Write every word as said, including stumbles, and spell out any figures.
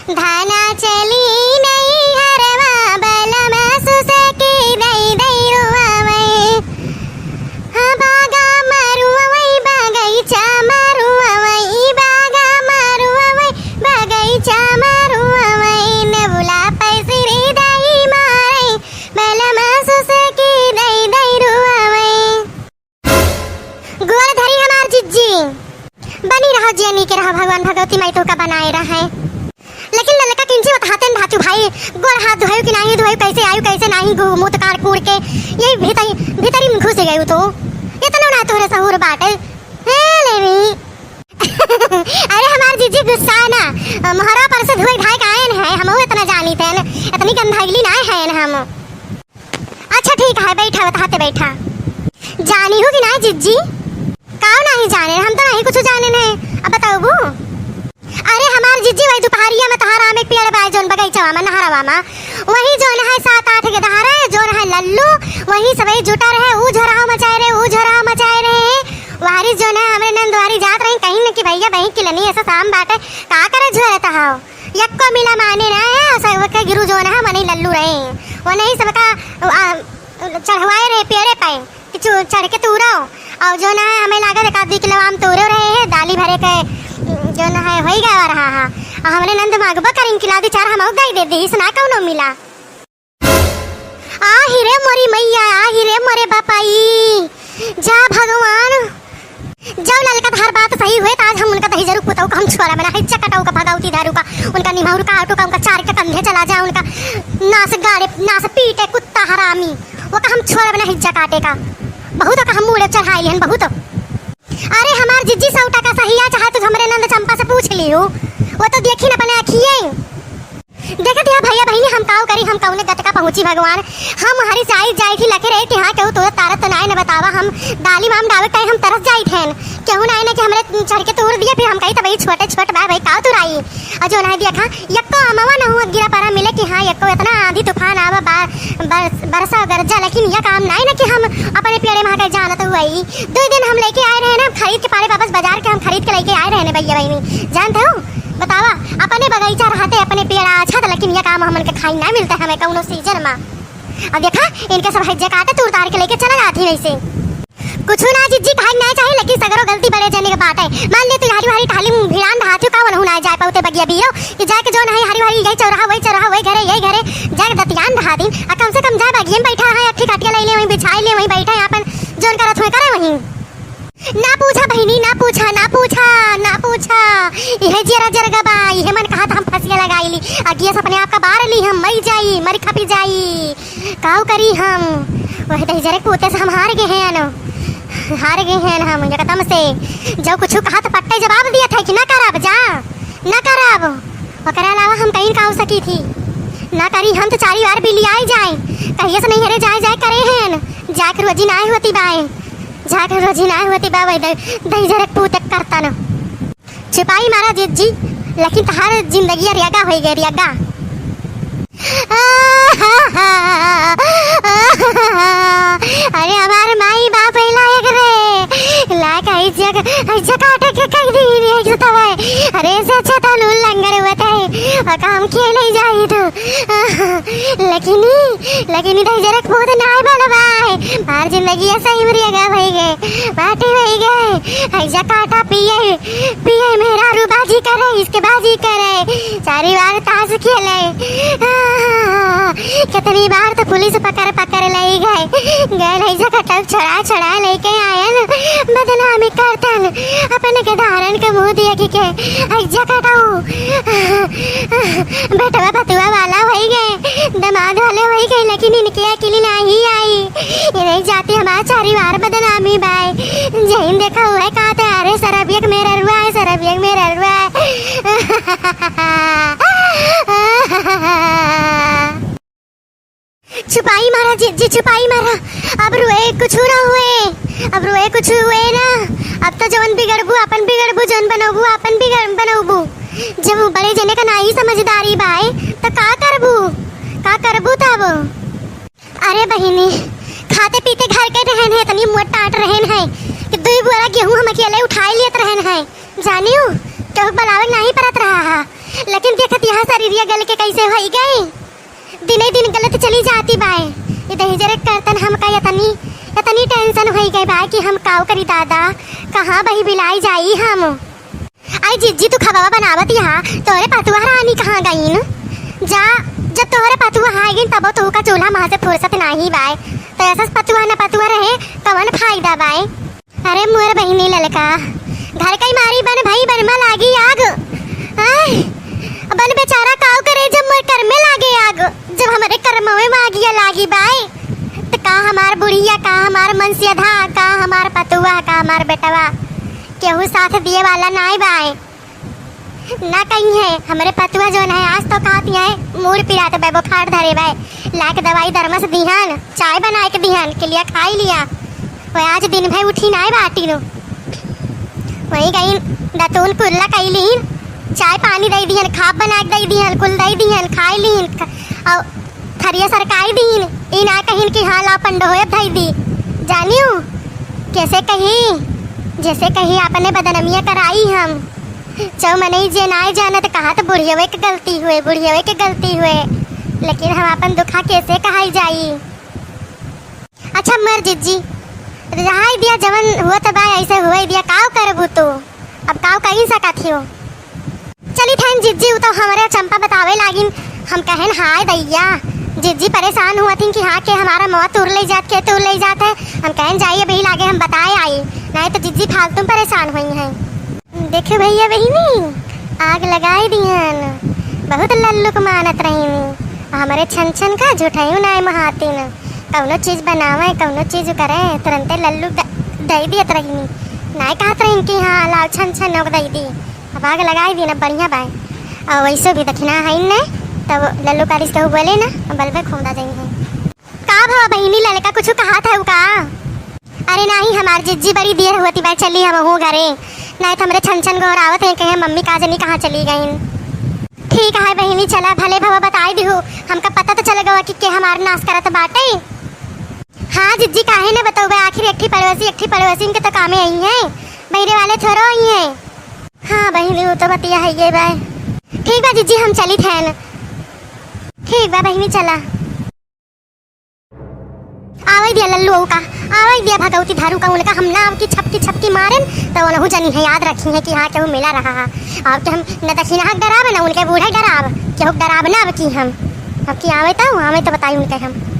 धाना चली नैहरवा, बलमा सुसकी दई दई रुआवै। हाँ, बागा मा रुआवै, बगैचा मा रुआवै, बागा मा रुआवै, बगैचा मा रुआवै। नेबुला पैसिरी दई मारै, बलमा सुसकी दई दई रुआवै। गोड़ धरी हमार जिज्जी। बनी रहो, जिया नीके रहो, भगवान भगवती माई तोहका बनाए रहे। लेकिन ललका किंची बताते न धातु भाई, गोड़ हाथ धोयु कि नाही धोयु, कैसे आयु, कैसे नाही, गु-, मुत काड़ कूड़ के, यही भीतरी, भीतरी में घुस गयु तो। इतना ना तोहरे सहूर बाटे। हे लेवी। अरे हमार जिज्जी गुस्सा ना, मोहरा पर से धोए धाए के आयन है, हमहू इतना जानी थे न, इतनी गंधाइली ना है न हम। अच्छा ठीक है, बैठा, बताते बैठा। जानी हो कि नाही जिज्जी? काव नाही जाने, हम तो नाही कुछ जाने नहीं। अब बताओ बू। अरे हमार जिज्जी, वही दुपहरिया में तोहार आम एक पेड़ बा, जोन बगैचवा में, नहरवा में, वही जोन है सात आठ के दहारे, जोन है लल्लू, वही सबही जुटा रहे, ऊ झोराव मचाए रहे, ऊ झोराव मचाए रहे। वारी जोन है हमरे नंदवारी जात रही, कहीं न कि भैया बही किलनी ऐसा शाम बाटे, का करे झोरत हव? यक्को मिला माने ना है, सब के गिरु जोन है, वनही लल्लू रहे। वनही सबका, आ, चढ़वाए रहे पेड़े पे, कि चु-, चढ़ के तूरो। और जोन है, हमें लागत एक आध दुई किलो आम तूरो रहे हैं, दाली भरे के, जोन है, होई गवा रहा है। और हमरे नंद मागबो करिन किला दी चार, हम दई दे दी, इसना कौनो मिला। आही रे मोरी मैया, आही रे मोरे बापाई, जा भगवान। जब ललका धार बात सही हुए, त आज हम उनका दहिजरू पुतऊ का हम छोड़ब ना, हिच्चा कटऊ का भगौती दारू का, उनका निमहू का आटू का, उनका चार के कंधे चला जा, उनका नास गाड़े, नास पीटे कुत्ता हरामी, वो का हम छोड़ब ना हिज्जा काटे का। बहुत का हम मूड़े चढ़ाई हन, बहुत। अरे हमार जिज्जी सौ टका सही आ, चाहे तू हमरे नंद चंपा से पूछ लियो, वो तो देखी न अपने अखिए। देखत या भैया बहिनी, हम काव करी, हम कौने गत का पहुँची भगवान। हम हरी से आई जाई थी लखे रहे कि हाँ, केहू तोरे तारत तो नाय न बतावा, हम डाली माम डावे टाइम हम तरस जाई थेन। केहू नाय न कि हमरे चढ़ के तोड़ दिया, फिर हम कही तो भाई छोटे छोट बा भाई, काव तुराई। और जो नाय देखा, यक्को अमवा न हुआ गिरा परा मिले कि हाँ, यक्को इतना आंधी तूफान आवा, बा-, बरस-, बरसा गरजा, लेकिन यह काम नाय न कि हम अपने पेड़े में आके जानत हुआ ही। दो दिन हम लेके आए रहे ना, खरीद के पारे वापस बाजार के हम खरीद के लेके आए रहे ना भैया बहिनी, जानते हो? बतावा, अपने बगीचा रहते, अपने पेड़ अच्छा था, लेकिन ये काम हमन के खाई ना मिलता हमें कौनो सीजन में। अब देखा, इनके सब हज्जे काटे, तूर तार के लेके चला जाती वैसे। कुछ ना जिज्जी, खाई ना चाही, लेकिन सगरो गलती बड़े जने के बात है। मान ले तू हरी हरी टाली में भिड़ान रहा थी, का वनहु ना जाए पाउते बगिया बीरो, कि जाके जो नहीं हरी हरी यही चौराहा, वही चौराहा, वही घरे, यही घरे, जाके दतियान रहा दिन, आ कम से कम जाए बगिया में बैठा रहा, अट्ठी खटिया ले ले, वहीं बिछाई ले, वहीं बैठा, यहाँ पर जोन करत हुए करे वहीं। ना पूछा बहिनी, ना पूछा, ना पूछा, ना पूछा। इहे जेरा जरगा बा, इहे मन कहत हम फसिया लगाई ली। अगिया से अपने आप का बार ली हम, मरी जाई, मरी खपी जाई। काऊ करी हम? वही दही जरे पूते से हम हार गए हैं न, हार गए हैं हम एकदम से। जो कुछ कहा तो पट्टे जवाब दिया था कि ना करब जा, ना करब। ओकरे अलावा हम कहीं काऊ सकी थी, ना करी हम तो चारी बार भी लियाई जाए। कहिए से नहीं हरे जाए, जाए करे हैं न, जाए के रोजी ना होती बाए। जाके रोजी ना होती बा, वही दे-, दही जरक पूतक करता न। छुपाई मारा जिज्जी, लेकिन तहार जिंदगी रियागा होई गए, रियागा। अरे हमार माई बाप है लायक रे, लायक है जग, है जग काटे के कह दी रे, जो तब है। अरे से अच्छा तो लूल लंगर हुआ था, और काम किए नहीं जाई तो। लेकिन ई, लेकिन ई दही जरक बहुत नाय बल बाय। मार जिंदगी ऐसा ही मुरिया भई गए, माटी भई गए। ऐसा काटा पिए, पिए मेहरारू बाजी करे, इसके बाजी करे। चारी बार ताश खेले। कितनी बार तो पुलिस पकड़, पकड़ ले गए। गए ऐसा कटक छड़ा, छड़ा लेके आयन। बदनामी करतन। अपन के धारन के मुंह देख के। ऐसा कटाऊ। बेटवा बतुआ वाला होई गए, दमाद वाले होई गए, लेकिन इनके अकेली नाही आई। इन्हें जाति हमार चारी बार बदनामी बाय। जहिन देखा हुआ है कहते, "अरे सरबियक मेरा रुआ है, सरबियक मेरा रुआ है।" छुपाई मारा जिज्जी, छुपाई मारा। अब रोए कुछ ना हुए, अब रोए कुछ हुए ना। अब तो जवन बिगड़बू आपन बिगड़बू, जवन बनौबू आपन बिगड़ बनौबू। जब वो बड़े जने का नाही समझदारी बाय, तो का करबू, का करबू तब? अरे बहिनी, खाते पीते घर के रहन है, इतनी मोट टाट रहन है कि दुई बोरा गेहूं हम अकेले उठाए लेत रहन है। जानियो, केहू के बुलावे के नाही परत रहा है। लेकिन देखत यहाँ शरीरिया गल के कैसे होई गई, दिने दिन गलत चली जाती बाय। ये दहिजरे करतन हमका इतनी, इतनी tension होई गई बाय कि हम काव करी दादा, कहाँ बही बिलाई जाई हम। आई जिज्जी, तू खबवा बनावत यहाँ, तोहरे पतुआ रानी कहाँ गईन? जा, जब तोहरे पतुआ आ गईन तबो तोहका चूल्हा माँ से फुर्सत नाही बाय। तो ऐसा पतुआ न पतुआ रहे, कवन फायदा बाय? अरे मोर बहिनी ललका, घर कई मारी बन भई बन मा लागी आग। आय, बन बेचारा काव करे जब मोर कर में लागे आग, जब हमरे करमवे में आगिया लागी बाय। त का हमार बुढ़िया, का हमार मनसेधा, का हमार पतुआ, का हमार बेटवा, केहू साथ दिए वाला नाय बाय। ना कहीं है, हमरे पतुआ जौन है, आज तो कहत है, मूड़ पिरात बा, बुखार धरे बा, लाके दवाई दरमस दिहन, चाय बनाए के दिहन, के लिया खाई लिया। वो आज दिन भर उठी नाय बाटी नु। वही गईन, दतून कुल्ला कई लीन, चाय पानी दई दिहन, खाप बना के दई दिहन, कुल दई दिहन, खाई लीन, ख-, और थरिया सरकाई दीन, ई ना कहिन कि हाँ ला पंडोए धई दी। जानियो, कैसे कही, जैसे कही अपने बदनमिया कराई हम। चौ मनई जे नाय जानत कहा तो बुढ़ियवे के गलती हुए, बुढ़ियवे के गलती हुए, लेकिन हम अपन दुखा कैसे कहाई जाई? अच्छा मर जिज्जी, रहाई दिया, जवन हुआ त बा ऐसे हुए दिया, काव करबू तू, अब काव कही सकत हो? चली थैन जिज्जी, उ तो हमरे चंपा बतावे लागिन। हम कहन, "हाय दैया।" जिज्जी परेशान हुआ थीन कि हाँ, के हमारा मवा तूर ले जात, के तूर ले जात है। हम कहन, "जाइए बही लागे, हम बताए आई, नहीं तो जिज्जी फालतू में परेशान हुई हैं।" देखे भैया बहिनी, आग लगाई दिहन, बहुत लल्लुक मानत रहीनी। हमरे छन छन का झूठाई नाय महातिन, कौनो चीज बनावे, कौनो चीज करे, तुरंते लल्लुक द-, दई दियत रहीनी। नाय कहत रहीन कि हाँ, लाओ छन छन नोक दई दी। अब आग लगाई दी ना, बढ़िया बाय। और वैसे भी दक्षिणा है ने, तब लल्लू कारिस केहू बोले ना, बलबे खोदा जाई है। का भवा बहिनी, ललका कुछ कहा था का? अरे नाही, हमार जिज्जी बड़ी देर होती बाय, चली हम हो घरे, नहीं तो हमरे छन छन गोहरावत हैं, कहे मम्मी का जनी कहाँ चली गईन। ठीक है बहिनी, चला, भले भवा बताई दिहू, हमका पता तो चल गवा कि के हमार नाश करत बाटे। हाँ जिज्जी, काहे न बतौबे, आखिर एक ठी पड़ोसी, एक ठी पड़ोसी इनके तो कामे आई हैं, बहिरे वाले थोड़ो आई हैं। हाँ बहिनी, वो तो बतिया है ये बाय। ठीक बा जिज्जी, हम चली थैन। ठीक बा बहिनी, चला। आवै दिया लल्लू का, आवै दिया भगवती धारू का, उनका हम नाम की छपकी छपकी मारेन, तो उनहु जनी है, याद रखी है कि हाँ, केहू मिला रहा है। अब के हम न दक्षिणा हक डराब, न उनके बूढ़े डराब, केहू डराब ना अब की हम। अब की आवै तो, आवै तो बताई उनके हम।